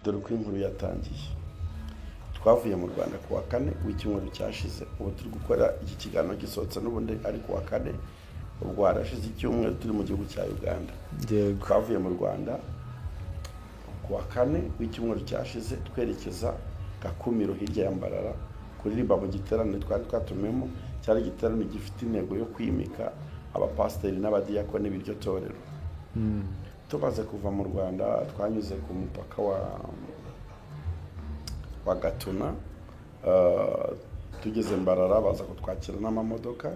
Dore uko inkuru yatangiye. Twavuye mu Rwanda ku wa kane w'icyumweru cyashize. Ubu turi gukora iki kiganiro gisohotse n'ubundi ari ku wa kane, ubwo harashize icyumweru turi mu gihugu cya Uganda. Twavuye mu Rwanda ku wa kane w'icyumweru cyashize, twerekeza Gakumiro hirya ya Mbarara kuririmba mu giterane twari twatumiwemo. Cyari igiterane gifite intego yo kwimika abapasiteri n'abadiyakoni b'iryo torero. Tumaze kuva mu Rwanda, twanyuze ku mupaka wa Gatuna. Tugeze Mbarara baza kutwakira n'amamodoka,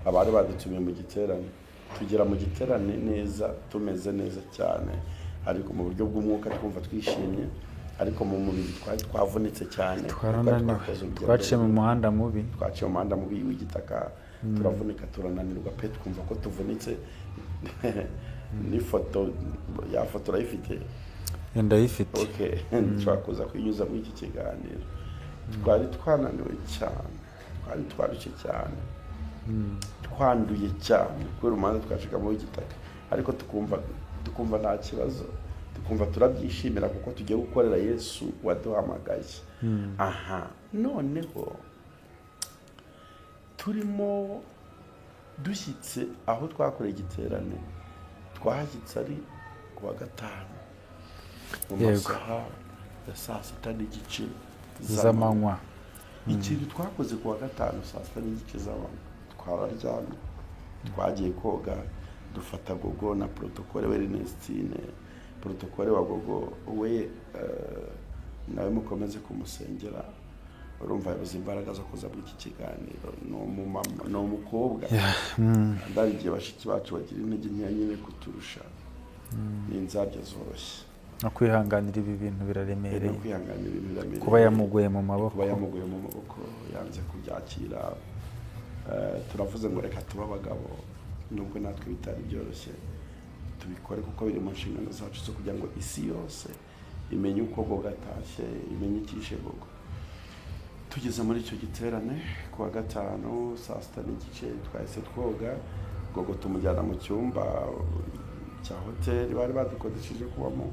abari badutumiye mu giterane. Tugera mu giterane neza, tumeze neza cyane, ariko mu buryo bw'umwuka twumva twishimye, ariko mu mubiri twari twavunitse cyane. Twarananiwe. Twakoze urugendo Twaciye mu muhanda mubi. Twaciye mu muhanda mubi w'igitaka, turavunika, turananirwa pe, twumva ko tuvunitse. N'ifoto, ya foto urayifite? Ndayifite. Okay, nshobora kuza kuyinyuza muri iki kiganiro. Twari twananiwe cyane, twari twarushye cyane, twanduye cyane kubera umuhanda twacikamo w'igitaka, ariko tukumva nta kibazo, tukumva turabyishimira kuko tugiye gukorera Yesu waduhamagaye. Aha noneho turimo dushyitse aho twakoreye igiterane. Twahashyitse ari ku wa gatanu mu masaha ya saa 6:30 z'amanywa. Ikintu twakoze ku wa gatanu saa 6:30 z'amanywa, twararyamye, twagiye koga, dufata Gogo na protocole we Ernestine. Protocole wa Gogo we, nawe mukomeze kumusengera. Urumva yabuze imbaraga zo kuza muri iki kiganiro. Ni umumama, ni umukobwa, kandi hari igihe bashiki bacu bagira intege nkeya nyine kuturusha, ni inzabya zoroshye. No kwihanganira ibi bintu biraremereye. No kwihanganira ibintu biraremereye. Kuba yamuguye mu maboko. Kuba yamuguye mu maboko, yanze kubyakira. Turavuze ngo reka tube abagabo, nubwo natwe bitari byoroshye, tubikore kuko biri mu nshingano zacu zo kugira ngo isi yose imenye uko Gogo atashye, imenye icyishe Gogo. Tugeze muri icyo giterane ku wa gatanu saa 6:30, twahise twoga, Gogo tumujyana mu cyumba cya hoteli bari badukodesheje kubamo.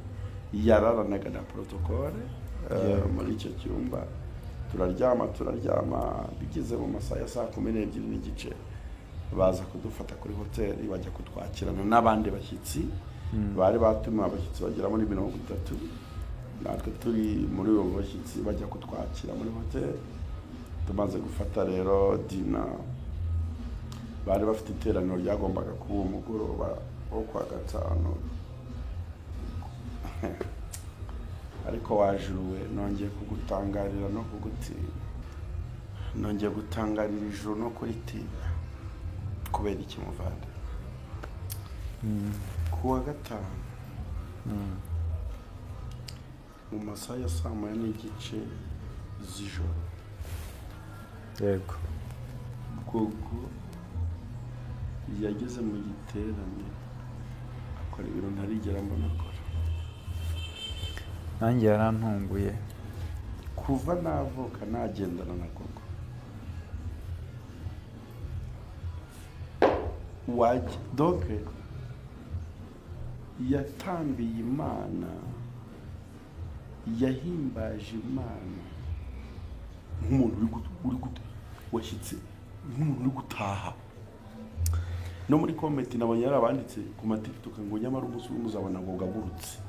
Yararanaga na protocole muri icyo cyumba. Turaryama, bigeze mu masaha ya saa 12:30 baza kudufata kuri hoteli, bajya kutwakirana n'abandi bashyitsi bari batumiwe, abashyitsi bagera muri 30. Natwe turi muri abo bashyitsi, bajya kutwakira muri hoteli. Tumaze gufata rero dinner, bari bafite iteraniro ryagombaga kuba uwo mugoroba wo kwa gatanu. Ariko wajuruwe, nongeye kugutangarira no kugutinya, nongeye gutangarira ijuru no kuritinya. Kubera iki, muvandi? Ku wa gatanu mu masaha ya saa 1:30 z'ijoro, Gogo yageze mu giterane, akora ibintu ntarigera mbona akora. Nanjye yarantunguye. Kuva navuka nagendana na Gogo, wajya donc yatambiye Imana, yahimbaje Imana nk'umuntu uri washyitse, nk'umuntu uri gutaha. No muri comment nabonye yarabanditse ku ma TikTok ngo nyamara umunsi umwe muzabona ngo gagurutse.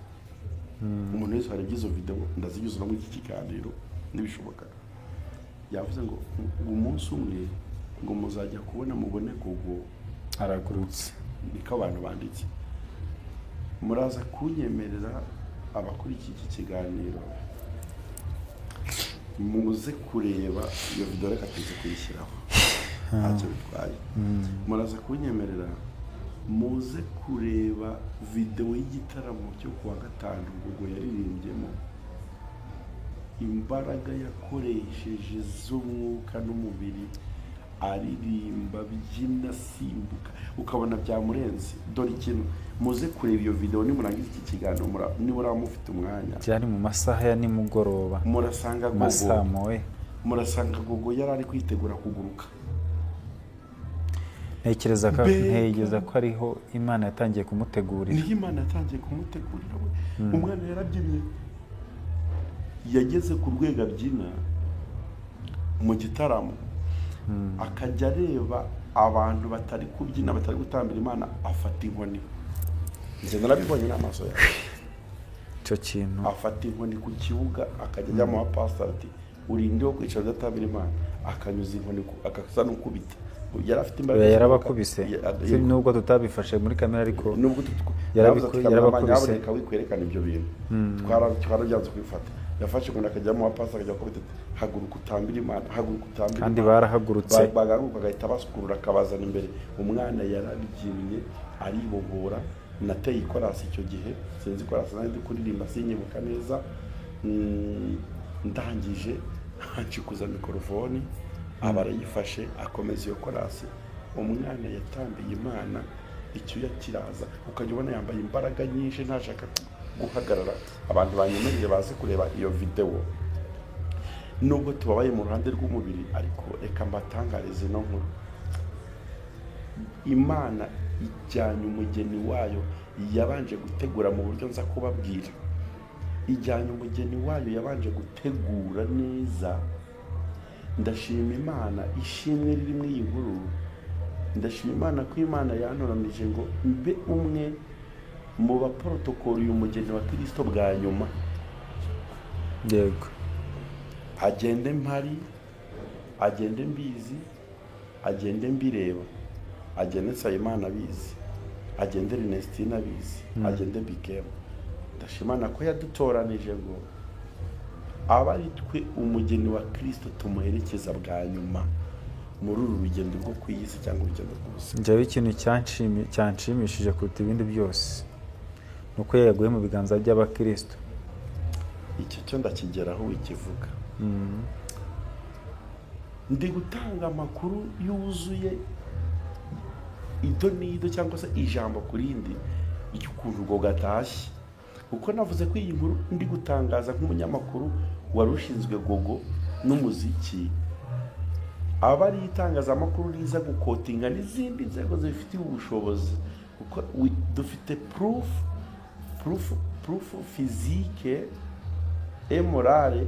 Umuntu wese warebye izo video, ndazinyuza no muri iki kiganiro nibishoboka, yavuze ngo umunsi umwe ngo muzajya kubona mubone Gogo aragurutse. Niko abantu banditse. Muraza kunyemerera, abakurikiye iki kiganiro, muze kureba iyo video. Reka tuze kuyishyiraho, ntacyo bitwaye. Muraza kunyemerera muze kureba videwo y'igitaramo cyo kuwa gatanu Gogo yaririmbyemo, imbaraga yakoresheje z'umwuka n'umubiri, aririmba, abyina, asimbuka, ukabona byamurenze. Dore ikintu, muze kureba iyo videwo nimurangiza iki kiganiro, nibura mufite umwanya. Byari mu masaha ya nimugoroba. Murasanga mu masaa Gogo moya. Murasanga Gogo yari ari kwitegura kuguruka. Ntekereza ko Mbega. Ntekereza ko ariho Imana yatangiye kumutegurira. Niho Imana yatangiye kumutegurira. We, umwana yarabyinnye. Yageze ku rwego abyina mu gitaramo, akajya areba abantu batari kubyina, batari gutambira Imana, afata inkoni. Njye narabibonye n'amaso yawe. Icyo kintu. Afata inkoni ku kibuga, akajya ajya mu bapasiteri ati: "Urinde wo kwicara udatambira Imana." Akanyuza inkoni akasa n'ukubita. Yari afite imbaraga. Oya, yarabakubise. Yego. Nubwo tutabifashe muri kamera, ariko Nubwo yavuze ati: "Cameraman, yarabakubise. nyamuneka wikwerekana ibyo bintu." Twarabyanze kubifata. Yafashe inkoni akajya mu bapasiteri, akajya akubita ati: "Haguruka utambire Imana, haguruka utambire Kandi Imana." barahagurutse. Bagahaguruka, agahita basukurura, akabazana imbere. Umwana yarabyinnye, aribohora. Nateye ikorasi icyo gihe, sinzi ikorasi nari ndi kuririmba, sinyibuka neza. Ndangije nshikuza mikorofoni, aba arayifashe, akomeza iyo korasi. Umwana yatambiye Imana, icyuya kiraza, ukajya ubona yambaye imbaraga nyinshi, ntashaka guhagarara. Abantu banyemereye baze kureba iyo videwo. Nubwo tubabaye mu ruhande rw'umubiri, ariko reka mbatangarize ino nkuru: Imana ijyanye umugeni wayo yabanje gutegura mu buryo nza kubabwira. Ijyanye umugeni wayo yabanje gutegura neza. Ndashima Imana, ishimwe riri muri iyi nkuru. Ndashima Imana ko Imana yantoranije ngo mbe umwe mu baporotokoli uyu mugeni wa Kirisito bwa nyuma. Agende mpari, agende mbizi, agende mbireba, agende Nsabimana abizi, agende Ernestine abizi, agende Bikemu. Ndashimana ko yadutoranije ngo aba ari twe umugeni wa Kirisito tumuherekeza bwa nyuma muri uru rugendo rwo ku isi cyangwa urugendo rw'ubuzima. Njyewe ikintu cyanshimishije kuruta ibindi byose ni uko yaguye mu biganza by'abakristo. Icyo cyo ndakigeraho wikivuga. Ndi gutanga amakuru yuzuye, ido n'ido cyangwa se ijambo ku rindi ry'ukuntu ubwo gatashye, kuko navuze ko iyi nkuru ndi gutangaza nk'umunyamakuru wari ushinzwe Gogo n'umuziki, aba ari itangazamakuru riza gukotinga n'izindi nzego zibifitiye ubushobozi, kuko dufite proof physique et morale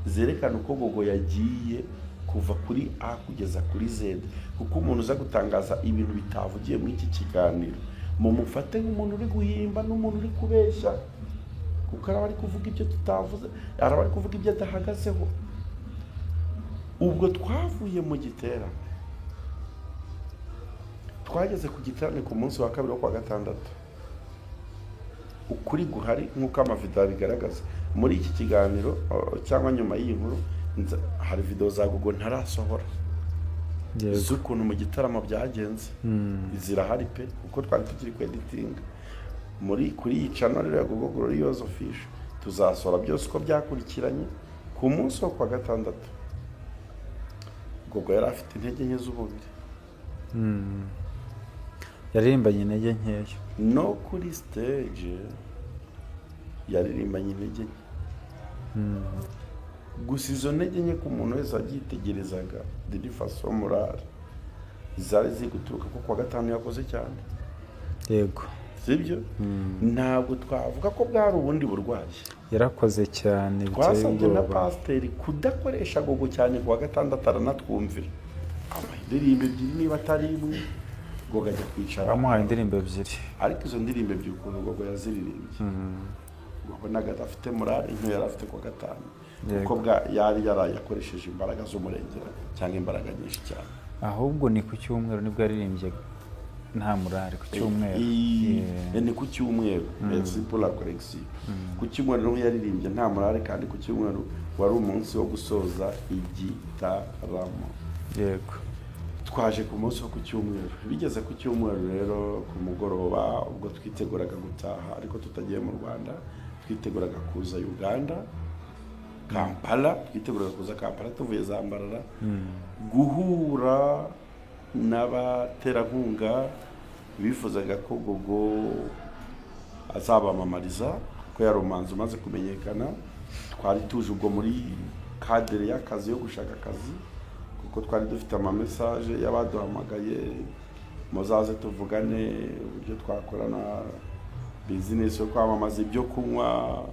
zerekana uko Gogo yagiye kuva kuri A kugeza kuri Z. Kuko umuntu uza gutangaza ibintu bitavugiye muri iki kiganiro, mumufate nk'umuntu uri guhimba n'umuntu uri kubeshya, kuko araba ari kuvuga ibyo tutavuze, araba ari kuvuga ibyo adahagazeho. Ubwo twavuye mu giterane, twageze ku giterane ku munsi wa kabiri wo kwa gatandatu. Ukuri guhari nk'uko amavidewo abigaragaza muri iki kiganiro, cyangwa nyuma y'iyi nkuru, hari videwo za Gogo ntarasohora z'ukuntu mu gitaramo byagenze. Zirahari pe, kuko twari tukiri kweditinga muri kuri iyi channel rero ya Gogo Glorious Official. Tuzasohora byose uko byakurikiranye. Ku munsi wo kwa gatandatu, Gogo yari afite intege nke z'umubiri. Yaririmbanye intege nkeya. No kuri stage yaririmbanye intege nke. Gusa izo ntege nke, ku muntu wese wabyitegerezaga d'une façon morale, zari ziri guturuka ko kuwa gatanu yakoze cyane. Sibyo? Ntabwo twavuga ko bwari ubundi burwayi. Yarakoze cyane biteye Twasabye na ubwoba. pasiteri kudakoresha Gogo cyane kuwa gatandatu, aranatwumvira, amuha indirimbo ebyiri niba atari imwe, Gogo ajya kwicara. Bamuhaye indirimbo ebyiri. Ariko izo ndirimbo ebyiri, ukuntu Gogo yaziririmbye, wabonaga adafite morale nk'iyo yari afite kuwa gatanu, kuko bwa yari yarayakoresheje imbaraga z'umurengera cyangwa imbaraga nyinshi cyane. Ahubwo ni ku cyumweru nibwo yaririmbye nta morale, ku cyumweru. Ni ku cyumweru. Merci pour la correction. Ku cyumweru niho yaririmbye nta morale, kandi ku cyumweru wari umunsi wo gusoza igitaramo. Twaje ku munsi wo ku cyumweru. Bigeze ku cyumweru rero ku mugoroba, ubwo twiteguraga gutaha ariko tutagiye mu Rwanda, twiteguraga kuza Uganda, Kampala, twiteguraga kuza Kampala tuvuye za Mbarara guhura n'abaterankunga bifuzaga ko Gogo azabamamariza, kuko yari umuhanzi umaze kumenyekana. Twari tuje ubwo muri cadre y'akazi, yo gushaka akazi, kuko twari dufite amamesaje y'abaduhamagaye: "Muzaze tuvugane uburyo twakorana bizinesi yo kwamamaza ibyo kunywa."